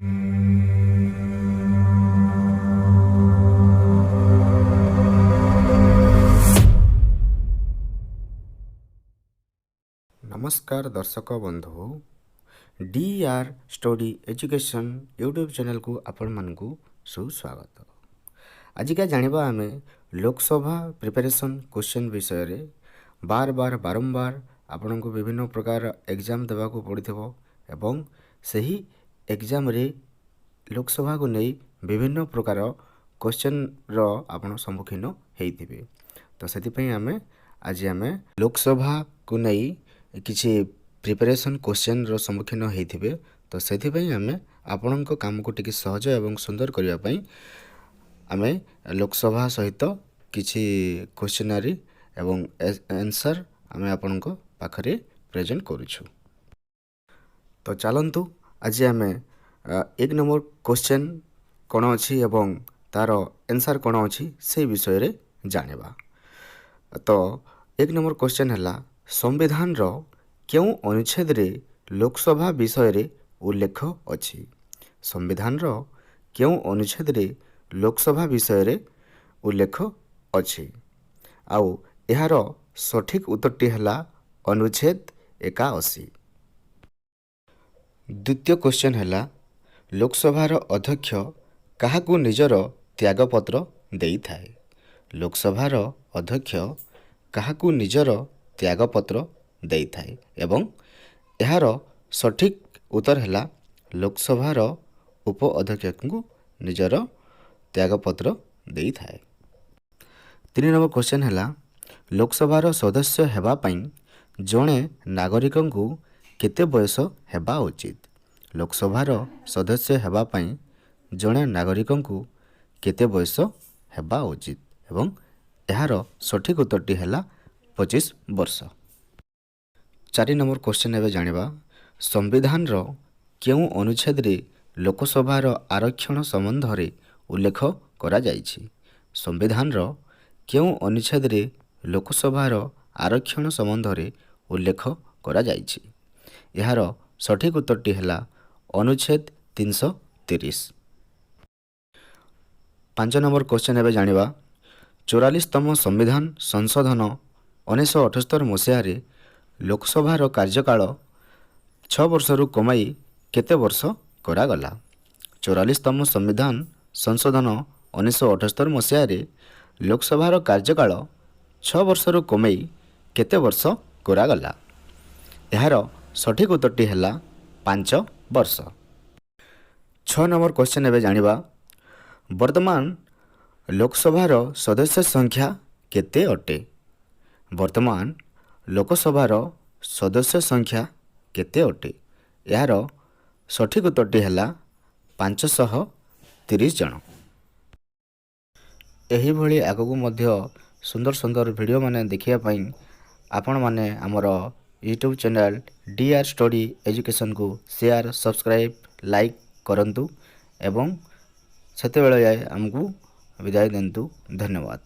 ନମସ୍କାର ଦର୍ଶକ ବନ୍ଧୁ, D R study education YouTube ଚ୍ୟାନେଲ୍କୁ ଆପଣମାନଙ୍କୁ ସୁସ୍ୱାଗତ। ଆଜିକା ଜାଣିବା ଆମେ ଲୋକସଭା ପ୍ରିପାରେସନ୍ କ୍ୱେଶ୍ଚନ୍ ବିଷୟରେ। ବାର ବାର ବାରମ୍ବାର ଆପଣଙ୍କୁ ବିଭିନ୍ନ ପ୍ରକାର ଏକ୍ଜାମ୍ ଦେବାକୁ ପଡ଼ିଥିବ ଏବଂ ସେହି ଏକ୍ଜାମ୍ରେ ଲୋକସଭାକୁ ନେଇ ବିଭିନ୍ନ ପ୍ରକାର କ୍ୱେଶ୍ଚନ୍ର ଆପଣ ସମ୍ମୁଖୀନ ହେଇଥିବେ। ତ ସେଥିପାଇଁ ଆମେ ଆଜି ଆମେ ଲୋକସଭାକୁ ନେଇ କିଛି ପ୍ରିପାରେସନ୍ କ୍ୱେଶ୍ଚନ୍ର ସମ୍ମୁଖୀନ ହେଇଥିବେ। ତ ସେଥିପାଇଁ ଆମେ ଆପଣଙ୍କ କାମକୁ ଟିକେ ସହଜ ଏବଂ ସୁନ୍ଦର କରିବା ପାଇଁ ଆମେ ଲୋକସଭା ସହିତ କିଛି କ୍ୱେଶ୍ଚନାରୀ ଏବଂ ଆନ୍ସର୍ ଆମେ ଆପଣଙ୍କ ପାଖରେ ପ୍ରେଜେଣ୍ଟ କରୁଛୁ। ତ ଚାଲନ୍ତୁ, ଆଜି ଆମେ ଏକ ନମ୍ବର କ୍ୱେଶ୍ଚନ୍ କ'ଣ ଅଛି ଏବଂ ତା'ର ଆନ୍ସର୍ କ'ଣ ଅଛି, ସେଇ ବିଷୟରେ ଜାଣିବା। ତ ଏକ ନମ୍ବର କ୍ୱେଶ୍ଚନ୍ ହେଲା, ସମ୍ବିଧାନର କେଉଁ ଅନୁଚ୍ଛେଦରେ ଲୋକସଭା ବିଷୟରେ ଉଲ୍ଲେଖ ଅଛି? ସମ୍ବିଧାନର କେଉଁ ଅନୁଚ୍ଛେଦରେ ଲୋକସଭା ବିଷୟରେ ଉଲ୍ଲେଖ ଅଛି? ଆଉ ଏହାର ସଠିକ୍ ଉତ୍ତରଟି ହେଲା ଅନୁଚ୍ଛେଦ 81। ଦ୍ୱିତୀୟ କ୍ୱେଶ୍ଚନ୍ ହେଲା, ଲୋକସଭାର ଅଧ୍ୟକ୍ଷ କାହାକୁ ନିଜର ତ୍ୟାଗପତ୍ର ଦେଇଥାଏ? ଲୋକସଭାର ଅଧ୍ୟକ୍ଷ କାହାକୁ ନିଜର ତ୍ୟାଗପତ୍ର ଦେଇଥାଏ? ଏବଂ ଏହାର ସଠିକ୍ ଉତ୍ତର ହେଲା ଲୋକସଭାର ଉପ ଅଧ୍ୟକ୍ଷଙ୍କୁ ନିଜର ତ୍ୟାଗପତ୍ର ଦେଇଥାଏ। ତିନି ନମ୍ବର କ୍ୱେଶ୍ଚନ୍ ହେଲା, ଲୋକସଭାର ସଦସ୍ୟ ହେବା ପାଇଁ ଜଣେ ନାଗରିକଙ୍କୁ କେତେ ବୟସ ହେବା ଉଚିତ? ଲୋକସଭାର ସଦସ୍ୟ ହେବା ପାଇଁ ଜଣେ ନାଗରିକଙ୍କୁ କେତେ ବୟସ ହେବା ଉଚିତ? ଏବଂ ଏହାର ସଠିକ୍ ଉତ୍ତରଟି ହେଲା 25 ବର୍ଷ। ଚାରି ନମ୍ବର କ୍ୱେଶ୍ଚନ୍ ଏବେ ଜାଣିବା, ସମ୍ବିଧାନର କେଉଁ ଅନୁଚ୍ଛେଦରେ ଲୋକସଭାର ଆରକ୍ଷଣ ସମ୍ବନ୍ଧରେ ଉଲ୍ଲେଖ କରାଯାଇଛି? ସମ୍ବିଧାନର କେଉଁ ଅନୁଚ୍ଛେଦରେ ଲୋକସଭାର ଆରକ୍ଷଣ ସମ୍ବନ୍ଧରେ ଉଲ୍ଲେଖ କରାଯାଇଛି? ଏହାର ସଠିକ୍ ଉତ୍ତରଟି ହେଲା ଅନୁଚ୍ଛେଦ 330। ପାଞ୍ଚ ନମ୍ବର କ୍ୱେଶ୍ଚନ୍ ଏବେ ଜାଣିବା, 44ତମ ସମ୍ବିଧାନ ସଂଶୋଧନ 1978 ମସିହାରେ ଲୋକସଭାର କାର୍ଯ୍ୟକାଳ 6 ବର୍ଷରୁ କମାଇ କେତେ ବର୍ଷ କରାଗଲା? 44ତମ ସମ୍ବିଧାନ ସଂଶୋଧନ 1978 ମସିହାରେ ଲୋକସଭାର କାର୍ଯ୍ୟକାଳ 6 ବର୍ଷରୁ କମାଇ କେତେ ବର୍ଷ କରାଗଲା? ଏହାର ସଠିକ୍ ଉତ୍ତରଟି ହେଲା 5 ବର୍ଷ। ଛଅ ନମ୍ବର କ୍ୱେଶ୍ଚନ୍ ଏବେ ଜାଣିବା, ବର୍ତ୍ତମାନ ଲୋକସଭାର ସଦସ୍ୟ ସଂଖ୍ୟା କେତେ ଅଟେ? ବର୍ତ୍ତମାନ ଲୋକସଭାର ସଦସ୍ୟ ସଂଖ୍ୟା କେତେ ଅଟେ? ଏହାର ସଠିକ୍ ଉତ୍ତରଟି ହେଲା 530 ଜଣ। ଏହିଭଳି ଆଗକୁ ମଧ୍ୟ ସୁନ୍ଦର ସୁନ୍ଦର ଭିଡ଼ିଓ ମାନେ ଦେଖିବା ପାଇଁ ଆପଣମାନେ ଆମର YouTube channel D R study ଏଜୁକେସନ୍କୁ ସେୟାର, ସବସ୍କ୍ରାଇବ୍, ଲାଇକ୍ କରନ୍ତୁ ଏବଂ ସେତେବେଳେ ଯାଏ ଆମକୁ ବିଦାୟ ଦିଅନ୍ତୁ। ଧନ୍ୟବାଦ।